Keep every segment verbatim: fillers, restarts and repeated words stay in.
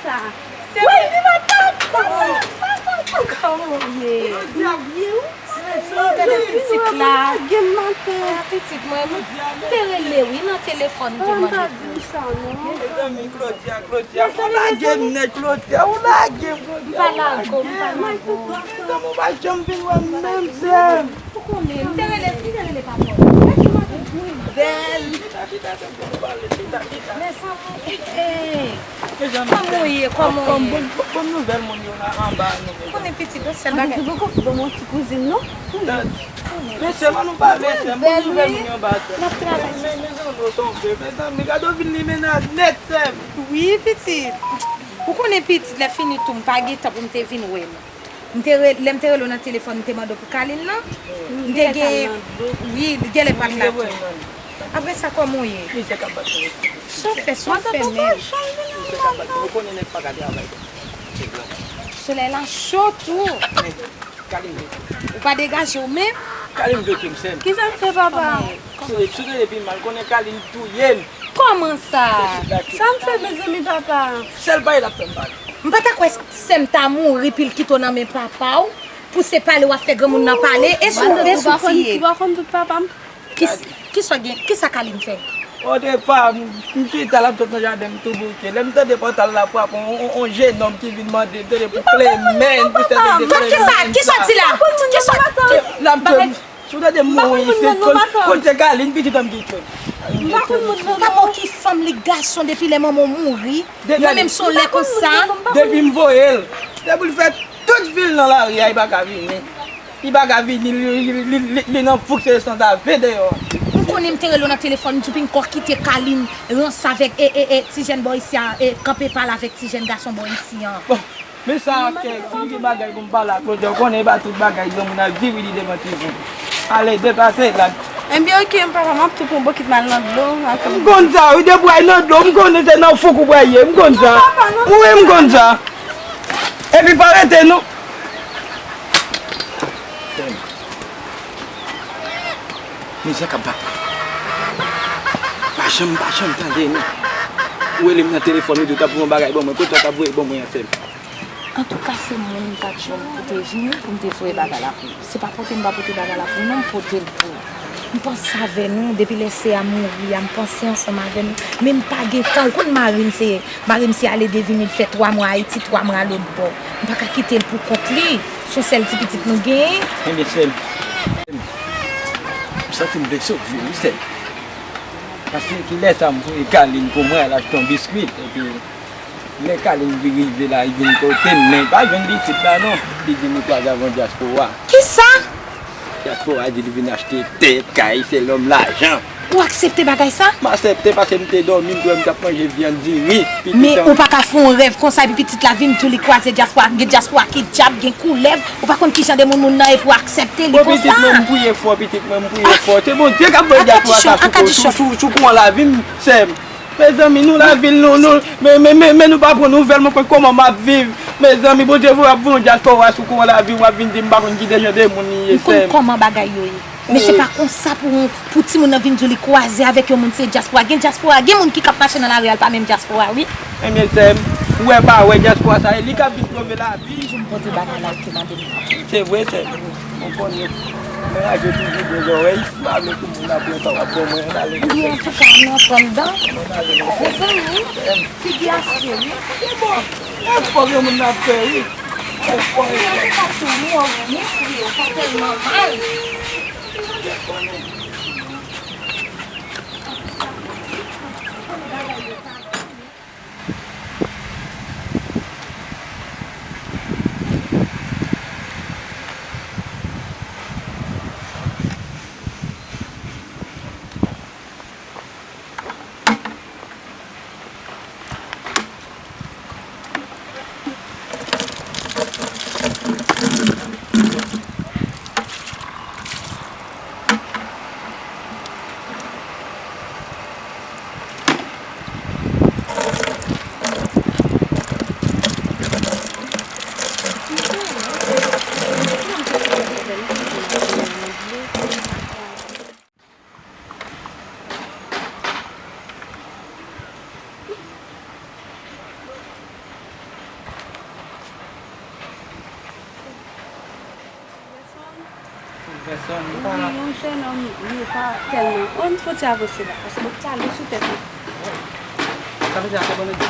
Wi, li pa t ap. Kòman w ye? Mwen byen, wi. Gade pitit la. Gen maten. Ah, pitit mwen, mwen te rele wi nan telefòn, te mande pou ou. Mezanmi, Claudia, Claudia, ou lage m nèt, Claudia, ou lage m, Claudia. M pa lage w, m pa lage w. Mezanmi, ou pa janm vin wè m menm, sè m. Ou konnen, m te rele, m te rele papa w. Bèl. Mezanmi, eh, eh. Kòman w ye? Kòman w ye? Bon, bon, bon nouvèl moun yo la anba nou, medam. Konnen pitit, yon sèl bagay. Mwen poko fè bon ti kouzin, non? Men sèlman nou pale, sèlman bon nouvèl moun yo anba, sèlman. N ap travay. Men, men, mezanmi, w tonbe, mezanmi, gade w vin limena nèt, sè m. Wi, pitit. Ou konnen pitit, lè fini tou, m pa gen tan pou m te vin wè l. M te re-, lè m te rele w nan telefòn, m te mande w pou Kalin nan. M te gen, wi, li genlè pa t la tou. Apre sa, kòman w ye? Sa w fè, sa w fè menm? Solèy la cho tou. Ou pa degaje w menm? Kalin vle ke m sè m. Kisa m fè, papa? Si w te pi mal, konnen Kalin touye m. Kòman sa? Sa m fè, mezanmi, papa? Sèl bagay l ap fè m pale. M pa ta kwè sè m ta mouri, pi l kite w nan men papa w, pou se pale w ap fè granmoun nan pale, e sou, e sou ti ye. Ou pa konn tout papa m. Kis-, kisa w gen, kisa Kalin fè? O depa, m, m chita l ap sot nan jaden, m tou bouke. Lè m tande pòtal la frape, on, on, on jenòm ki vin mande m, tande pou Clement, pou sèten de Clement. Kisa, kisa w di la? Kisa? L ap di m, si w tande m mouri isit, konn, konn se Kalin, pitit an m ki tchwe. M pa konn moun nan, non. Papa w ki fanm li gason depi lè manman w mouri. Mwen menm se yon lè konsa. Depi m voye l, depi l fè tout vil nan lari a, li pa ka vini. Li pa ka vini, li, li, li, li, li nan fouk se san ta vin deyò. M konnen m te rele w nan telefòn, m di w pi n kò kite Kalin ranse avèk, e, e, e, ti jèn bò isi a, e, kanpe pale avèk ti jèn gason bò isi an. Bon, men sa, kè, si m gen bagay pou m pale ak Claudia, ou konnen e pa tout bagay granmoun ap di wi li devan timoun. Ale, deplase la. Ebyen, oke, m papa, m ap tou pran bokit m al nan dlo. M konn sa, wi, depi w al nan dlo, m konnen se nan fouk ou pral ye, m konn sa. Wi, m konn sa. Epi pa rete non. Mizè k ap bat mwen. Pa janm, pa janm tande non. Ou rele m nan telefòn, ou di w t ap voye yon bagay ban mwen. Kote w t ap voye ban mwen an, sè m? Antouka, se moun m pa t jwenn pou te vini, pou m te voye bagay la pou ou. Se pa pote m pa pote bagay la pou ou non, m pote l pou ou. M panse avè nou, depi lè sè a mouri a, m panse ansanm avè nou. Men m pa gen tan, ou konn mari m se Mari m se ale de vini, l fè twa mwa Ayiti, twa mwa lòt bò. M pa ka kite l pou kont li. Se yon sèl ti pitit nou genyen. Ebyen, sè m, m santi m vle sove, wi, sè m. Paske kilè sa m voye Kalin pou mwen al achte yon biskit. Epi, lè Kalin vin rive la, li vin kote m, men li pa jwenn pitit la, non. Li di li kwaze avè yon dyaspora. Kisa? Dyaspora di li vin achte tè, kay, se lòm lajan. Ou aksepte bagay sa? M aksepte paske m te dòmi, m t wè m t ap manje vyann diri. Men ou pa ka fè yon rèv konsa epi pitit la vin di w li kwaze dyaspora, gen dyaspora ki dyab, gen koulèv, ou pa konn ki jan de moun moun nan ye pou w aksepte li konsa. Bon, pitit mwen, m priye fò, pitit mwen, m priye fò. Se Bondye k ap voye dyaspora sa sou, sou, sou, sou kouran lavi m, sè m. Mezanmi, nou lavil nou, nou, men, men, men, men nou pa pran nouvèl, mwen konn kòman m ap viv. Mezanmi, Bondye voye ap voye yon dyaspora sou kouran lavi, w ap vin di m pa konn ki de jan de moun li ye, sè m. M konn kòman bagay yo ye. Men se pa konsa pou, pou timoun nan vin di w li kwaze avèk yon moun se dyaspora. Gen dyaspora, gen moun ki k ap mache nan lari a, l pa menm dyaspora, wi. Ebyen, sè m, ou wè pa wè dyaspora sa, e li k ap vin sove lavi. Toujou m pote bagay la, ou te mande m pote. Se vre, sè m. Ou konnen, mennaj yo toujou gen zòrèy, m pa vle pou moun ap pran sa w ap ban mwen, ann ale. Ebyen, antouka, nou antre anndan. Ann ale, mezanmi, figi a fre, wi. Li bon, e fò gen moun ap fè, wi. E fò, e fò. Antouka, tou, nou an, nou fri, ou pa tèlman mal. Pèsòn, li pa. Wi, yon jennonm, li pa tèlman. Ann fouti avanse la, paske m ap tale sou tèt mwen. Sa vle di a te bon nèg.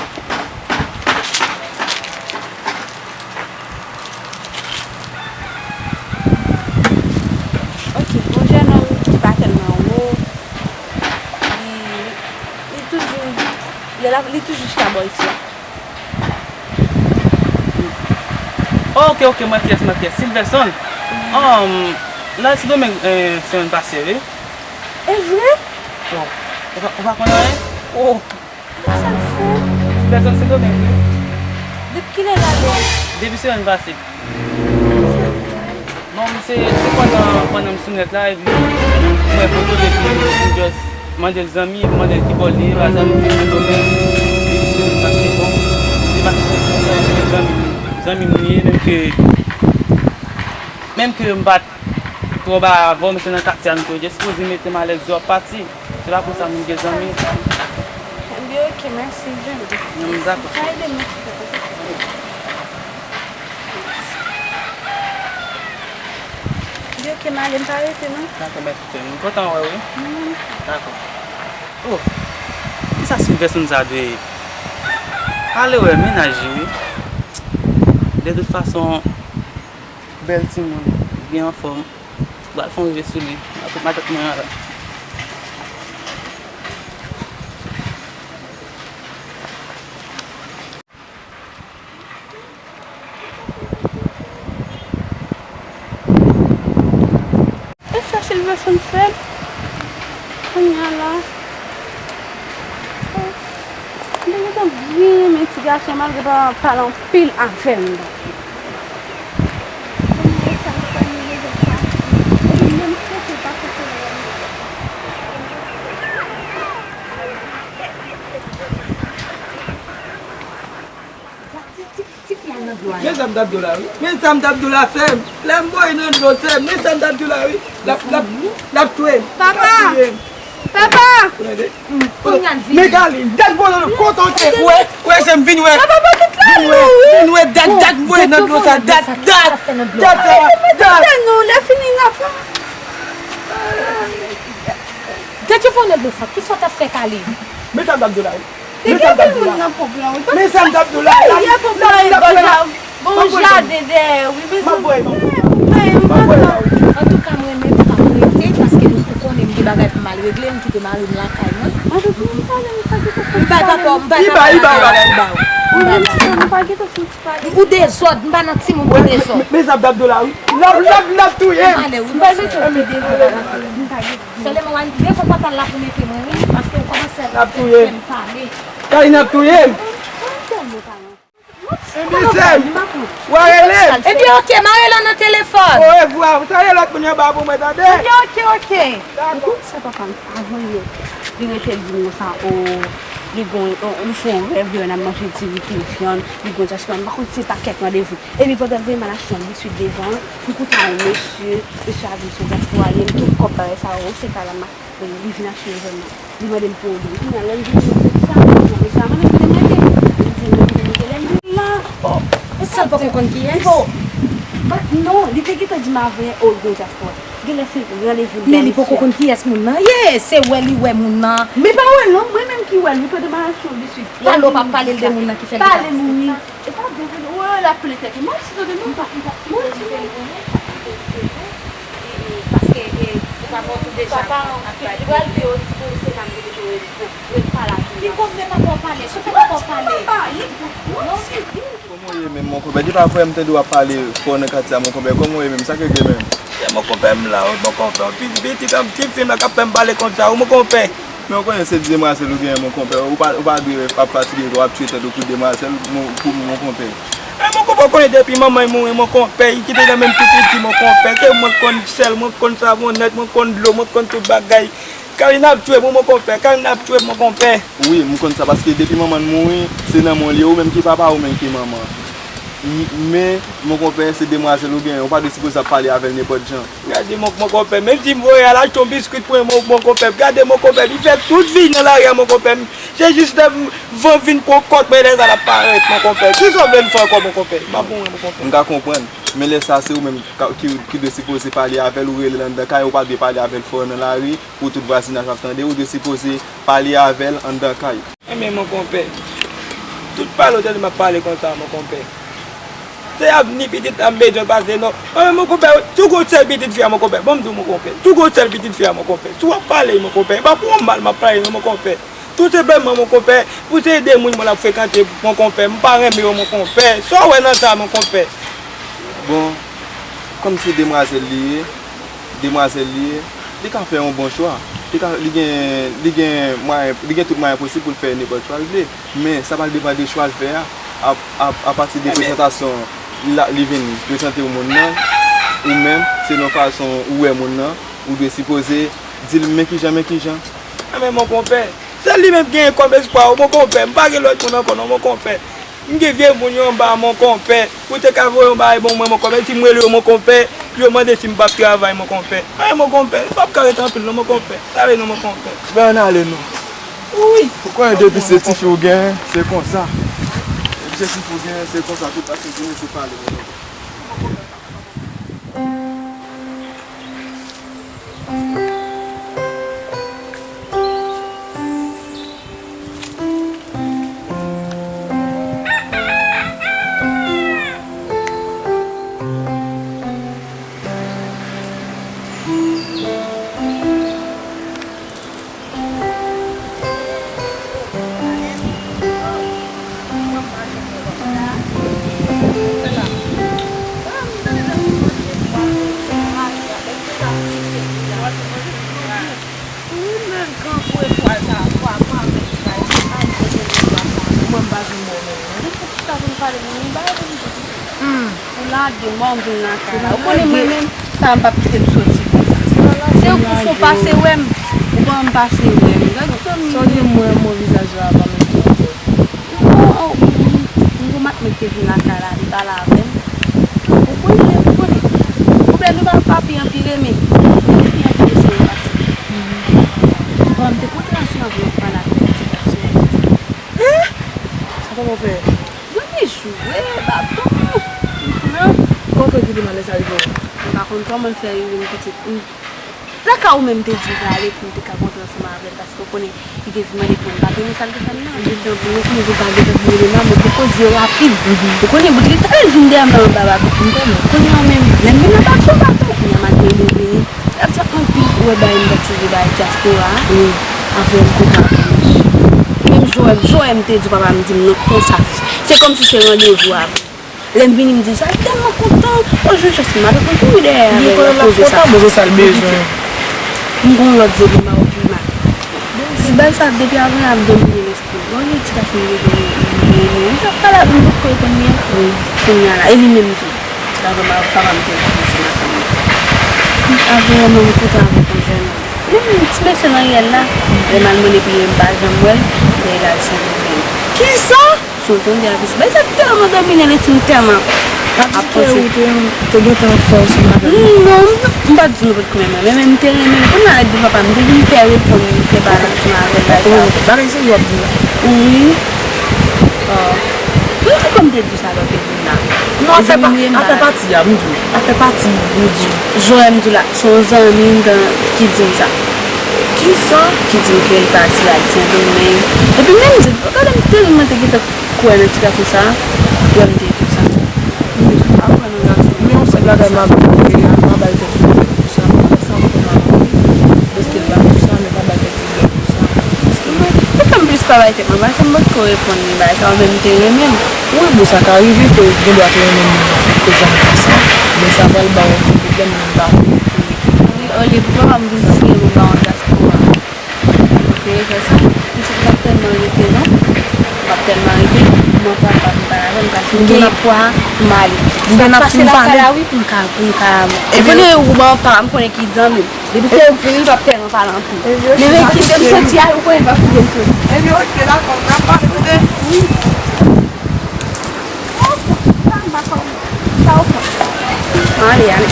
Ok, yon jennonm ki pa tèlman wo, li, li toujou, lè l ap, li toujou chita bò isi a. Ok, ok, mwen kiyès, mwen kiyès. Silverson. Um, la, Sendomeng, eh, semèn pase, wi. E vre? Bon, ou pa, ou pa konn anyen? Oh. Kisa l fè? Silverson, Sendomeng, wi. Depi kilè l ale? Depi semèn pase. Bon, se, se pandan, pandan m sou nèt la, epi m wè foto l, epi m just mande l zanmi, m mande l ki bò l ye, pa sa m di Sendomeng, epi se li pase bon. Se pa zanmi, zanmi m li ye, menm ke, menm ke m pa t twò bay avè w, men se nan katye a nou te ye, ou sipoze mete m alèz, di w ap pati. Se pa pou sa moun gen zanmi. Ebyen, ok, mèsi, Jimmy. Non, m dakò. Sa ede m, mèsi. Ebyen, ok, m ale, m pa rete, non. Dakò, mèsi, cheri. M kontan wè w, wi. Mwen menm. Dakò. Oh, kisa Silverson sa dwe ye? Ale wè mennaj li, wi. De tout fason, bèl timoun, byen anfòm. Pral fè yon rive sou li. Ak matant mwen an la. E sa Silverson fè? Kounye a la. Mwen gentan byen renmen ti gason malgre pa pale anpil avè m. Men sa m t ap di w la, wi. Men sa m t ap di w la, sè m. Lè m voye nan dlo, sè m. Men sa m t ap di w la, wi. L ap, l ap, l ap touye m. L ap touye m. Papa! Papa! Ou tande? Men Kalin, dat voye nan dlo, kote w te? Wè, wè, sè m, vin wè. Papa, pa kite la, non, wi. Vin wè, dat, dat voye nan dlo sa, dat, dat, dat sa, dat. Lè fini, l ap. Dat yo voye nan dlo sa, kisa w t ap fè, Kalin? Men sa m t ap di w la, wi. Men sa m t ap di w la, wi. Men sa m t ap di w la, wi. L ap, l ap, l ap, l ap. Bon, jaden dèyè, wi, mezanmi. M ap voye non. M ap voye la, wi. Antouka, mwen menm, m p ap rete, paske m konnen m gen bagay pou m al regle, m kite mari m lakay mwen. M bay papa w, m bay papa w lakay, m ba w. M bay papa w. Ou dezòd, m pa nan timoun pou dezòd. Men sa m t ap di w la, wi. L ap, l ap, l ap touye m. M ale, wi, m pa mete w pi devan. Sèlman w al devan papa l la pou mete mwen, wi, paske w kòmanse fè m pale. Kalin ap touye m. Ebyen, sè m, w a rele m. Ebyen, ok, m a rele w nan telefòn. Orevwa. Ou ta rele lòt moun yo ba pou mwen, tande? Ebyen, ok, ok. Ou konn sa papa m, avan yè, li rete l di m konsa, o, li gon, o, li fè yon rèv, li wè n ap manje diri, diri vyann, li gon dyaspora, m pa konn si se pa kèk randevou. Epi pandan l voye m al achte yon biswit devan, m koute yon mesye, mesye a di m se dyaspora li ye, m tout kòb bagay sa yo, se kay la m achte, li vin achte yo jwenn mwen. Li mande m pou li. Kounye a, lè m vini, m di sa, mesye a mande m kote m rete. Li di m kote m rete. Lè m vini la, o, e sa l poko konn kiyès? Non, li te gentan di m avan yè, o, l gon dyaspora. Genlè se randevou l. Men li poko konn kiyès moun nan ye, se wè li wè moun nan. Men pa wè l non, mwen menm ki wè l wi, pandan m al achte yon biswit. Pale w pa pale l de moun nan ki fè l te ap di sa. E pa byen vre, wè, l ap plen tèt li. Mwen si tande non, pa, pa, mwen si non. Paske, e, ou pa konn tou deja ap pale. Li pral di yo, se pa m ki te ret pale ak li. Li konn fè papa w pale, se fè papa w pale. Papa, li, mwen si. Kòman w ye menm, mon konpè? Depi apre m tande w ap pale fò nan katye a, mon konpè, kòman w ye menm? Sa k regle menm? Mon konpè, m la wi, mon konpè. Ti, ti, ti, ti fi m la k ap fè m pale konsa wi, mon konpè. Men w konnen se demwazèl ou genyen, mon konpè. Ou pa, ou pa dwe ap fatige w ap tiye tèt ou pou demwazèl, mon, pou mon konpè. E mon konpè, w konnen depi manman l mouri, mon konpè, li kite nan menm piti fi, mon konpè. Se mwen k konn sèl, mwen k konn savon nèt, mwen k konn dlo, mwen k konn tout bagay. Kalin ap tchwe m wi, mon konpè, Kalin ap tchwe m, mon konpè. Wi, m konn sa, paske depi manman l mouri, se nan men w li ye, ou menm ki papa, ou menm ki manman. M-, men, mon konpè, se demwazèl ou genyen, ou pa dwe sipoze ap pale avè l nenpòt jan. Gade, mon, mon konpè, menm si m voye al achte yon biskwit pou mwen, mon, mon konpè, gade, mon konpè, li fè tout vi nan lari a, mon konpè. Se jis lè van vin pran kòt mwen, lè sa l ap parèt, mon konpè. Kisa w vle m fè ankò, mon konpè? M ap mouri, mon konpè. M ka konprann. Men lè sa, se ou menm ka- ki, ki dwe sipoze pale avè l, ou rele l anndan kay, ou pa dwe pale avè l fò nan lari pou tout vwazinaj ap tande, ou dwe sipoze pale avè l anndan kay. Enben, mon konpè, tout pale w tande m ap pale konsa, mon konpè. Se ap ni pitit la m bezwen pase non. Enben, mon konpè, tou gon sèl pitit fi a, mon konpè. Bon, m di w, mon konpè, tou gon sèl pitit fi a, mon konpè. Si w ap pale, mon konpè, e pa pou yon mal m ap pale non, mon konpè. Tou senpleman, mon konpè, pou se de moun mwen ap frekante, mon konpè, m pa renmen yo, mon konpè. Sa w wè nan sa, mon konpè? Bon, kòm se demwazèl li ye, demwazèl li ye, li ka fè yon bon chwa. Li ka, li gen, li gen mwayen, li gen tout mwayen posib pou l fè nenpòt chwa l vle. Men, sa pral depann de chwa l fè a. A, a, apati de prezantasyon la, li vin prezante w moun nan, ou menm, selon fason ou wè moun nan, ou dwe sipoze di l men kijan, men kijan. Enben, mon konpè, se li menm ki gen kòm espwa, mon konpè. M pa gen lòt moun ankò non, mon konpè. M gen vye moun yo anba, mon konpè. Ou te ka voye yon bagay bon mwen, mon konpè. Si m rele yo, mon konpè, yo mande si m p ap travay, mon konpè. Ay, mon konpè, m p ap ka rete anpil non, mon konpè. Sa vle non, mon konpè. Ben, ann ale non. Wi. Ou konnen depi se tifi w genyen, se konsa. Depi se tifi w genyen, se konsa. Tout bagay se vini, se pale, mon konpè. Ou menm kan pou etwal sa a, twa mwa, menm bagay, mwen pa janm wè w menm. Mwen pou chita pou m pale, mwen bagay pou m di. Hmm. Ou lage m, bon, m vin lakay la. Ou konnen mwen menm, sa m p ap kite m soti konsa. Se ou pou fon pase wè m. Ou ban m pase wè m. Gade zanmi. Sa w di m, mwen, mwen vizaj la, pa menm jan avè w. Bon, oh, m, m, m remak mwen te vin lakay la, li pale avè m. Ou konnen, ou konnen. Pwoblèm nou pa, pa pi anpire, men li pi anpire se ou pase. Bon, m te kontre ansanm avè yon pale avè yon ti gason. Hein? Sa kòman w fè? Zanmi jwe, baton. Nan. Kòman w fè kite malè sa rive w? M pa konn kòman l fè rive m pitit. M, lakay ou menm te di m prale pou m te ka kontre ansanm avè l, paske w konnen, li te vin mande pou mwen, m pa t renmen sa l te fè m nan. Li te anpil, ou konnen, pou pa gentan pou rele m la, mwen te koze rapid. Mhm. Ou konnen, bout li t ale vin dèyè m nan anba baton. M konnen. Kounye a menm, lè m vin nan baton, baton, kounye a malgre li vini, l ap fè anpil gwo bagay, m t ap sove bagay dyaspora a. Wi. Avè m konprann. Menm Joèm, Joèm te di papa m di m non konsa. Se kòmsi se randevou avè m. Lè m vini, m di l sa, li tèlman kontan. O, jwenn chans, m ale konn kouri dèyè avè l, l ap poze sa. Li konn l ap kontan, bon, se sa l bezwen. M gon lòt zye pou m a okipe m ak. Ti bagay sa, depi avan, ap domine lespri m. Bon, li ti gason m bezwen, m renmen. M t ap pale avè l, m potko reponn li ankò. Wi. Kounye a la, e li menm tou. Papa m, papa m te di se madanm li. Avè yon nonm kontan avèk yon jèn nonm. Menm ti mesye nan riyèl la, lè m al mande pou li, m pa janm wè l, lè l al Sendomeng. Kisa? Si w tande avè sa, bagay sa tèlman domine l, li fin tèlman ap panse. Ou te, te gentan fè ansanm avè l? Non, m pa t di nou potko renmen, men, men m te renmen l. Kounye a lè l di papa m, m te vin pè reponn, m te pale ansanm avè l, bagay sa. Oh, bagay serye w ap di la. Wi. Oh. Wi, wi, kòm te di sa lè w te vin la. Non, afè pa, afè pati a, m di w. Afè pati, m di w. Joèm di w la, se yon zanmi m ki di m sa. Kisa? Ki di m ke l pati, l al Sendomeng. Epi menm di, gade m tèlman te gentan kwè nan ti gason sa, Joèm te di m sa. M di, aprann yon gason. Men yon sèl bagay m ap di w, m ap bay tèt mwen sa, m pa sa m fè mal. Paske l pa di sa, men pa bay tèt Mwen, li fè m plis pa bay tèt mwen, paske m potko reponn li bagay sa, ou menm te renmen m. Wi, bon, sa ka rive ke w gen dwa te renmen moun nan, ke w janm fè sa, men sa pral ba w yon pwoblèm, menm ba w. Wi, olye pou papa m vin siyen pou ba w dyaspora. Ou te fè sa, pitit m p ap tèlman rete non, m p ap tèlman rete, mwen papa m pa la, m pral fin gen pwa pou m ale. Sa k pase lakay la wi, pou m ka, pou m ka. Ou konnen ou ban papa m konnen ki zanmi m. Depi se ou ki ri, l p ap tèlman pale anpil. Men, men kite m soti a, ou konnen l p ap kite m soti. Ebyen, oke, dakò, n ap pale kote? Wi. Sa w pran? Sa w pran? Ale, ale.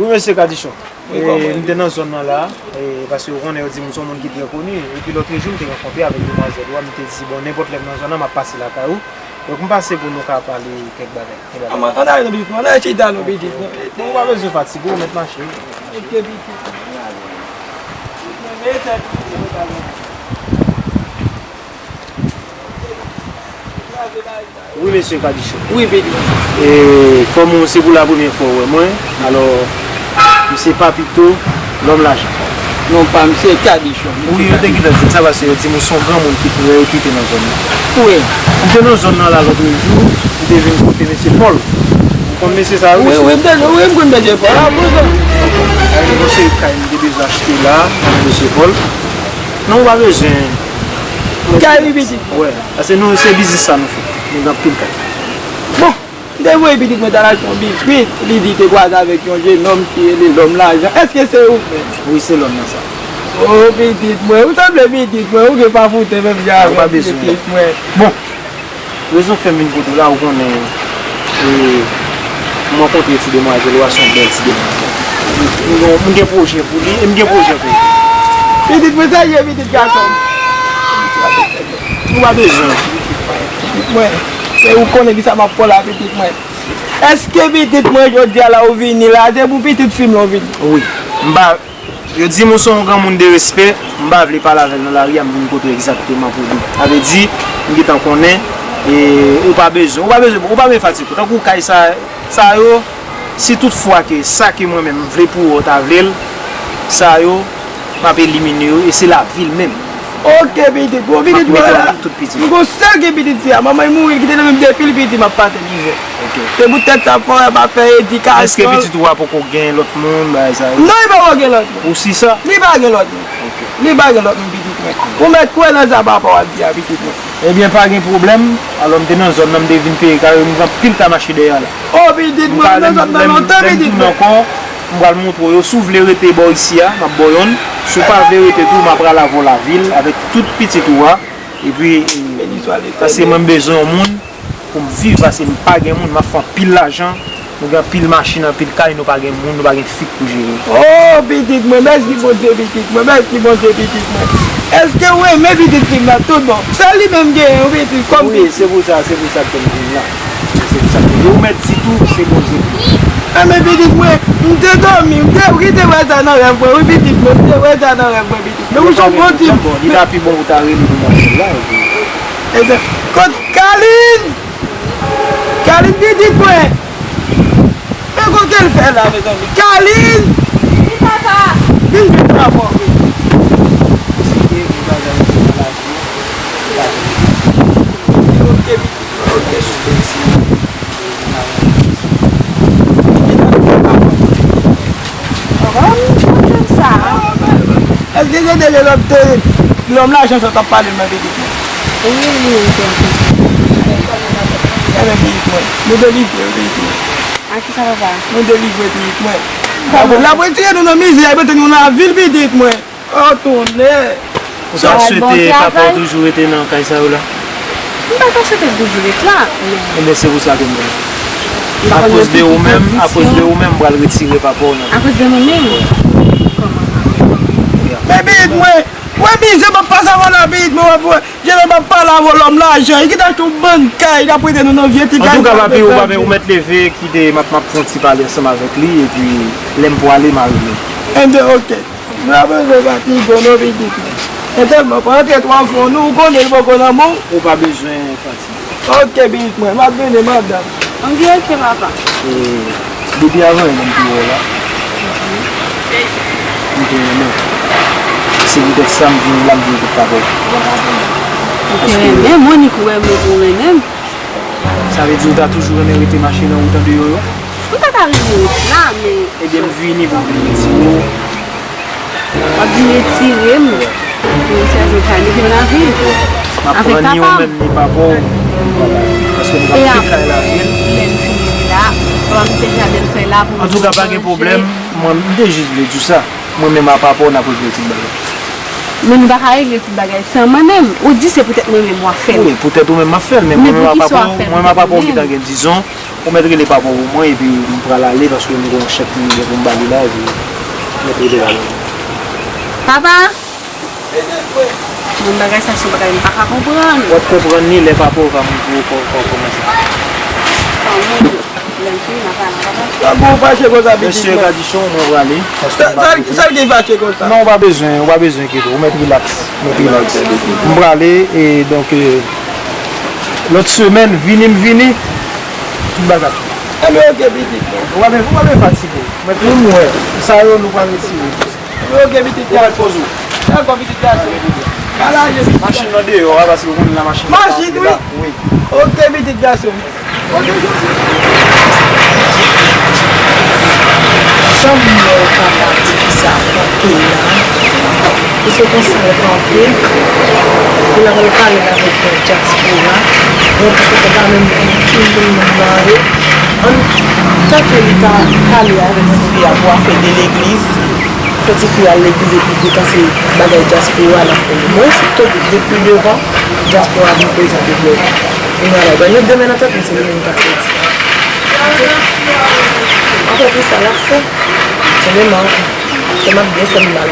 Mesye Kadichon, e, m te nan zòn nan la, e, paske ou konnen yo di m se yon moun ki trè koni, epi lòt jou m te rankontre avèk demwazèl ou a, m te di, bon, nenpòt lè m nan zòn nan, m ap pase lakay ou. Donk, m pase pou nou ka pale kèk bagay. Kèk bagay. Kòman, ann ale non, pitit mwen, ann ale chita non, pitit mwen. Bon, ou pa bezwen fatige, ou mèt mache. Ok, pitit mwen, ann ale. Pitit mwen, mete pitit mwen, ann ale. Wi, mesye Kadichon. Wi, pitit. E, kòm ou se pou la premyè fwa ou wè mwen, alò, m se Papito, lòm lajan. Non, pa m se Kadichon. Wi, yo te gentan di m sa, paske yo di m ou se yon granmoun ki trè repite nan zòn nan. Wi. M te nan zòn nan la lòt jou, m te vin kote mesye Pòl. Ou konn mesye sa a, wi? Wi, wi, m te, wi, m konn mesye Pòl. A, bon, bon. Gen yon seri kay m te bezwen achte la, nan mesye Pòl. Non, ou pa bezwen. Kay li pitit. Wè, paske nou, se biznis sa nou fè. Nou gen anpil kay. Bon, m te voye pitit mwen t al achte yon biskwit, li di te kwaze avèk yon jennonm ki rele Lòm Lajan. Èske se ou menm? Wi, se lòm nan sa. O, pitit mwen, ou sanble pitit mwen, ou gen pa foute menm jan avè m, pitit mwen. Bon, rezon k fè m vin kote w la, ou konnen, e, m rankontre ti demwazèl ou a, se yon bèl ti demwazèl. M gen, m gen pwojè pou li, e m gen pwojè pou ou. Pitit mwen, sa ye, pitit gason m. Ou pa bezwen. Pitit mwen, se ou konnen kisa m ap fè la, pitit mwen. Èske pitit mwen, jodi a la ou vini la, se pou pitit fi m la ou vini? Wi. M pa, yo di m ou se yon granmoun de respè, m pa vle pale avè l nan lari a, m vin kote w egzakteman pou li. Sa vle di, m gentan konnen, e, ou pa bezwen, ou pa bezwen, ou pa bezwen fatige. Tankou kay sa, sa yo, si tout fwa ke sa ke mwen menm m vle pou ou, ou ta vle l, sa yo, m ap elimine yo, e se lavi l menm. Ok, pitit, bon, pitit mwen la. M ap mete w avèk tout pitit. M gon sèl ki pitit fi a, manman l mouri, l kite l nan men m depi l piti, m ap pase mizè. Ok. Se poutèt sa, fò m ap fè edikasyon. Èske pitit ou a poko gen lòt moun, bagay sa yo? Non, li poko gen lòt moun. Ou si sa? Li pa gen lòt moun. Ok. Li pa gen lòt moun, pitit mwen. Ou mèt kwè nan sa papa w ap di a, pitit mwen. Ebyen, pa gen pwoblèm. Alò, m te nan zòn nan, m te vin peye kay yo, m gen anpil kay mache dèyè la. O, pitit mwen, m nan zòn nan lontan, pitit mwen. M pral montre w yo. Si w vle rete bò isi a, m ap ba w yonn. Si w pa vle rete tou, m ap pral avè w lavil avèk tout pitit ou a. Epi, paske mwen, m bezwen yon moun pou m viv, paske m pa gen moun, m ap fè anpil lajan. Nou gen anpil machin, anpil kay, nou pa gen moun, nou pa gen fi pou jere. O, pitit mwen, mèsi Bondye, pitit mwen, mèsi Bondye, pitit mwen. Èske w renmen pitit fi m nan tout bon? Se li menm genyen, wi, pitit, kòm pitit. Wi, se pou sa, se pou sa ke m vin la. Se pou sa ke ou mèt di tou, se Bondye ki. Enben, pitit mwen, m te dòmi, m te, wi, te wè sa nan rèv mwen, wi, pitit mwen, m te wè sa nan rèv mwen, pitit mwen. Men ou se yon bon timoun. Li ta pi bon ou ta rele pou mwen la, epi. Ebyen, kot Kalin? Kalin, pitit mwen. Men kote l fè la, mezanmi? Kalin! Wi, papa. Vin jwenn papa w, wi. Ok, pitit mwen, ok, sou piti. Èske se te lè lòt te lòm lajan sa w t ap pale l mwen, pitit mwen? Wi, wi, wi, wi. Enben, pitit mwen, nou delivre, pitit mwen. A kisa, papa? Nou delivre, pitit mwen. L ap retire nou nan mizè, l ap mete nou nan lavil, pitit mwen. O, tonnè! Ou ta swete papa w toujou rete nan kay sa yo la? M pa ta swete l toujou ret la, men. Ebyen, se pou sa ke m di. Akoz de ou menm, akoz de ou menm, m pral retire papa w nan. Akoz de mwen menm? Kòman? Men pitit mwen, wè mizè m ap pase avè w la, pitit mwen, w ap wè. Jere m ap pale avè w, lòm lajan, li kite achte yon bann kay, li ap prete nou nan vye ti kay. Antouka, papi, ou pa, ou mèt leve, kite m ap, m ap fè yon ti pale ansanm avèk li, epi lè m pwale, m a rele w. Enben, ok. Nou pa bezwen fatige non, pitit mwen. Entèman, pa antre twò fon non, ou konnen li poko nan men w. Ou pa bezwen fatige. Ok, pitit mwen, m ap vini, madanm. Anvi ok, papa. E, depi avan yè m te wè w la. M te renmen w. Se poutèt sa m vini la, m vini kot papa w. Ou te renmen mwen, ni kou wè mwen pou renmen m. Sa vle di ou ta toujou renmen rete mache nan wout an deyò yo? M pa ta renmen ret la, men. Ebyen, m vini pou m vin retire w. W ap vin retire m pou yon sèzon kay mete m nan vil. M ap pran ni ou menm ni papa w. Vwala. Paske nou gen anpil kay lavil. Lè n fini la, w ap mete jaden fè la pou nou manje. Antouka, pa gen pwoblèm. Mwen, m te jis vle di w sa. Mwen menm ak papa w, n ap regle tout bagay. Men nou pa ka regle tout bagay san mwen menm. Ou di se poutèt mwen menm w ap fè l. Wi, poutèt ou menm m ap fè l, men mwen menm ak papa w, mwen menm ak papa w gentan gen dizon. Ou mèt rele papa w pou mwen, epi m pral ale, paske m gen yon chèk m gen pou m ba li la, epi m mèt rele papa w. Papa! Bon, bagay sa se yon bagay m pa ka konprann. W ap konprann li lè papa w va moute w kò, kò, kòmanse. Bon, lè m fini, m ap pale, papa. Sa bon fache konsa, pitit mwen? Mesye Kadichon, mwen prale, paske m pa... Sa, sa l gen fache konsa? Non, ou pa bezwen, ou pa bezwen enkyete w, ou mèt rilaks, mèt rilaks. M prale, e donk, e, lòt semèn, vini m vini, tout bagay. Enben, oke, pitit mwen. Ou pa bezwen, ou pa bezwen fatige. Mwen, pou mwen, sa yo, nou pral retire. Oke, pitit gason. Dakò, pitit gason. Ala, je pitit. Machin nan deyò a, paske ou konnen la machin nan pa antre la. Wi. Oke, pitit gason. Oke, je pitit. Jan m wè w kapab di ki sa kanpe la. Ou se konsa l kanpe, pou l al pale avèk yon dyaspora, yon dyaspora pa menm konn ki moun moun nan ye. Antanke li ta pale avèk tifi a pou afè de legliz, fè tifi a al legliz epi potan se bagay dyaspora l ap fè. Mwen, se tout depi devan, dyaspora vin prezante vlòg. Kounye a la, gade demen nan tèt mwen, se li menm k ap pèdi. Antanke sa l ap fè, se menm an. Kè m ap byen fè m mal.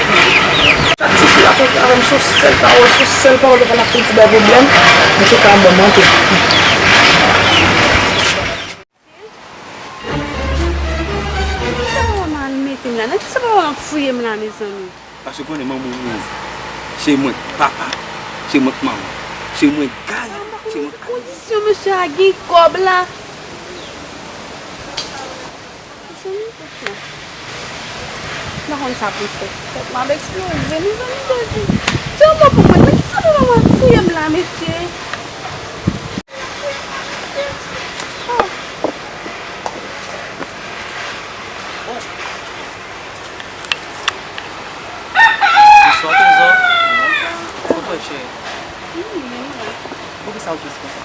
Chak ti fi rakonte avè m sou sèl pawòl, sou sèl pawòl, yo pral ap fè ti bay pwoblèm. Antouka, bon, m antre. Nan kisa papa m al mete m la? Nan kisa papa m ap fouye m la, mezanmi? Paske konnen manman w mouri. Se mwen k papa, se mwen k manman, se mwen k gaz, se mwen k... Kondisyon mesye a gen kòb la. Mezanmi, m pa konn sa pou m fè. Tèt mwen ap eksploze, mezanmi, Jezi. Di yon mo pou mwen, nan kisa papa m ap fouye m la, mesye? Oh. Bonswa, Trezò. Bonswa. Ou kwè, cheri? Wi, men mwen. Poukisa ou tris konsa?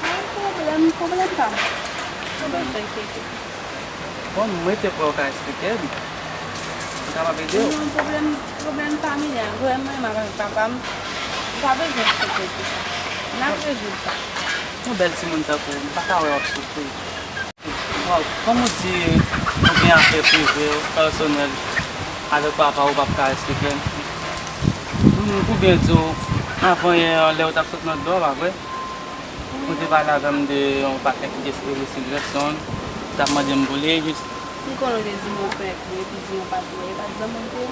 Yon pwoblèm, pwoblèm pa m. Pwoblèm pa m. Bon, mwen te kwè ou ka eksplike m. M kapab ede w. Non, pwoblèm, pwoblèm familyal. Vrèman, m ap avèk papa m. M pa bezwen eksplike w pou sa. N ap rezoud sa. Yon bèl timoun tankou w, m pa ka wè w ap soufri. Waw, kòm ou di, ou gen afè prive w, pèsonèl, avèk papa w, ou p ap ka eksplike m. M, m pou byen di w, avan yè an, lè w t ap sot nan dlo a, pa vre? Ou te pale avè m de yon patnè ki te espere Silverson, ou t ap mande m pou li, jis. M konnen w te di m yon frè, epi di yon patnè, e pa t zanmi w te ye?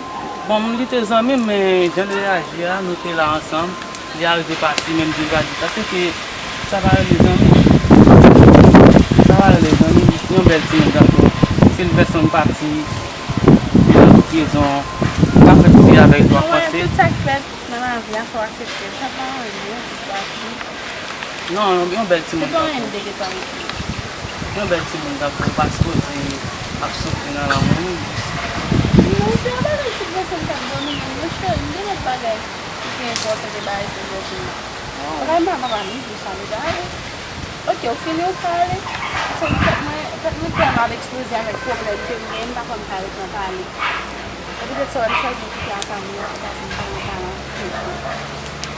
Bon, li te zanmi m, men jan l reyaji a, nou te la ansanm, li arive pati, men m di l pa di sa, se ke sa pa rele zanmi. Sa pa rele zanmi, yon bèl timoun tankou w. Silverson pati, li nan prizon, pa fè piti avè l, w ap panse. Tout sa k fèt nan lavi a, fò w aksepte l. Sa pa anyen, li pati. Non, yon, yon bèl timoun tankou w. Se pa anyen, m te gentan regle. Yon bèl timoun tankou w pa sipoze ap soufri nan lanmou, non. Non, se yon bagay Silverson k ap domine m, non, cheri, m gen lòt bagay ki pi enpòtan ke bagay Silverson nan. Bagay m pa, papa m, li di sa, m ta ale. Oke, ou fini, ou ka ale. Paske tèt mwen, tèt mwen tèlman ap eksploze avèk pwoblèm ke m genyen, m pa kwè m ka ret nan pale. E poutèt sa, w wè m chwazi kite Akayè, m pa vin pale nan pale.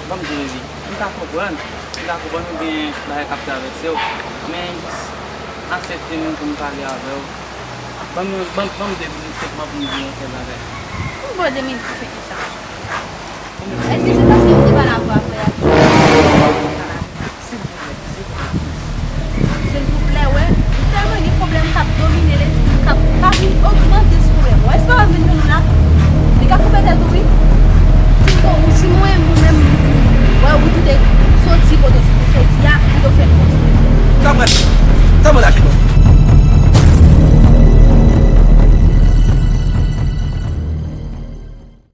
Ban m di w, Lili, m ka konprann, m ka konprann ou gen bagay k ap travèse w, men jis aksepte m pou m pale avè w. Ban m, ban, ban m de minit senpman pou m di w yon sèl bagay. Pou m ba w de minit pou fè kisa? Èske se paske m te pale avè w apre